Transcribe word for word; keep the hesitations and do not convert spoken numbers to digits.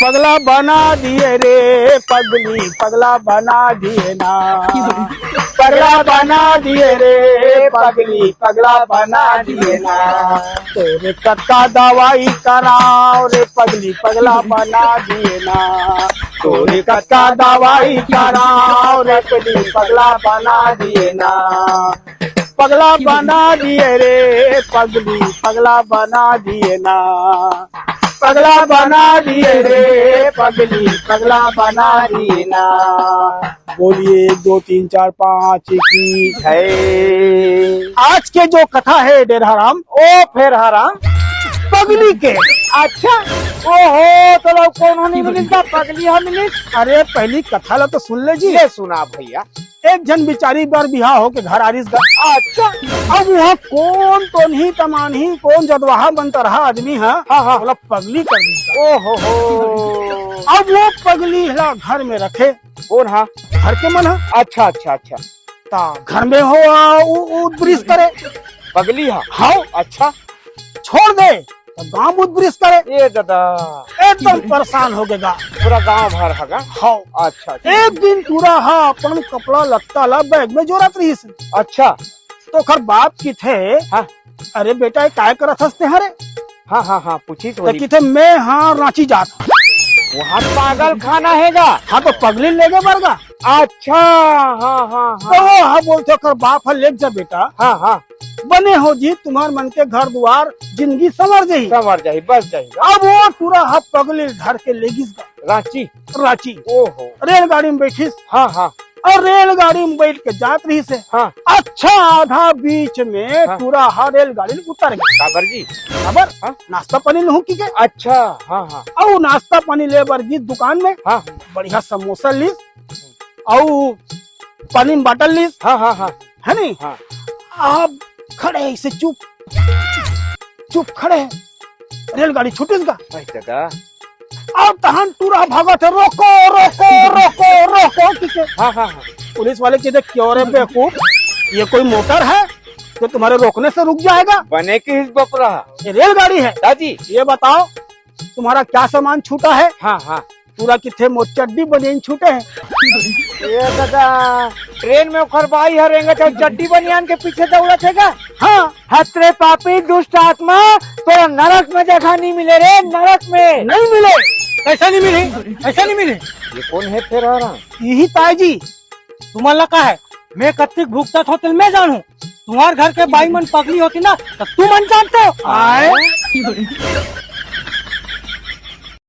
पगला बना दिए रे पगली, पगला बना दिए ना। पगला बना दिए रे पगली, पगला बना दिए ना। तोरे कतका दवाई कराओ रे पगली, पगला बना दिए ना। तोरे कतका दवाई कराओ रे पगली, पगला बना दिए ना। पगला बना दिए रे पगली, पगला बना दिए ना। पगला बना दिए रे पगली, पगला बना दिए ना। बोलिए एक, दो, तीन, चार, पाँच की जय। आज के जो कथा है डेरहा राम, ओ फेरहा राम, पगली के। अच्छा, ओहो, तो लोग कौन होने मिलिस का? पगली हम मिलिस। अरे, पहली कथा ला तो सुन ले जी। ये सुना भैया। एक झन बिचारी बर बिहाव होके घर आ रिस गा। अच्छा। अब वहाँ कौन तोनही तमानही, कौन जदवाहा मन तरहा आदमी हा, हाँ, हाँ। ओला पगली कर दिस गा। ओहो हो। अब वो पगली ला घर में रखे। कौन हा? घर के मन हा। अच्छा, अच्छा, अच्छा। ता घर में हो, आ, उ-, उदबरिस करे। पगली हा? हाँ। अच्छा। छोड़ दे, तो गांव उदबरिस करे। ए दादा। एकदम परेशान हो गे गा। पूरा गांव भर हा गा? हाँ। अच्छा, अच्छा। एक दिन टूरा हा अपन कपड़ा लत्ता ला बैग में जोरत रहिस। अच्छा। तो ओकर बाप किथे, हाँ। "अरे बेटा, ये काय करत हस तें हरे?" हाँ, हाँ, हाँ, पूछिस तो वही। किथे, "मैं हा रांची जात हूँ।" वहाँ पागल खाना है गा। हाँ, तो पगली लेगे बर गा। अच्छा, हाँ, हाँ, हाँ। तो वो हा बोलथे, ओकर बाप हा, "लेग जा बेटा।" हाँ, हाँ। बने हो जी, तुम्हार मन के घर दुआर, जिंदगी संवर जाही। संवर जाही, बस जाही। अब वो टूरा हा पगली धर के लेगिस गा। रांची? रांची। ओहो। रेलगाड़ी में बैठिस। हाँ, हाँ। और रेलगाड़ी में बैठ के जात रहिस हे। हाँ। अच्छा आधा बीच में हाँ। टूरा हा रेलगाड़ी में उतर गे। काबर जी? काबर? हाँ। नाश्ता पानी लूहूं कहिके। अच्छा, हाँ, हाँ। अउ नाश्ता पानी ले बर गिस दुकान में। हाँ। बढ़िया समोसा लिस। अउ पानी में बाटल लिस। हाँ, हाँ, हाँ। है नी? हाँ। अब खड़े ऐसे चुप, चुप खड़े हे। रेलगाड़ी छूटिस गा। भाई दादा। अब तहन टूरा भगत हे, "रोको, रोको, रोको, रोको," कहिके। हाँ, हाँ, हाँ। पुलिस वाले कहिथे, "क्यों रे बेवकूफ, ये कोई मोटर है जो तुम्हारे रोकने से रुक जाएगा? बने किहिस बपरा। ये रेलगाड़ी है। दादी। ये बताओ, तुम्हारा क्या सामान छूटा है?" हाँ, हाँ। टूरा कहिथे, "मोर चड्डी बनियान छूटे हे।" ए दादा, ट्रेन में ओखर बाई हर रेंगत हे, चड्डी बनियान के पीछे दौड़त हे गा? हाँ। हत रे पापी दुष्ट आत्मा, तोला नरक में जगह नहीं मिले रे, नरक में। नहीं मिले। कैसा नहीं मिले? कैसा नहीं मिले? ये कौन है फेरहा राम? यही ताई जी। तुमन ला का है? मैं कतिक भुगतत हों तेला मैं जानहूं। तुम्हार घर के बाई मन पगली होतिन ना, त तुमन जानतेव। आय।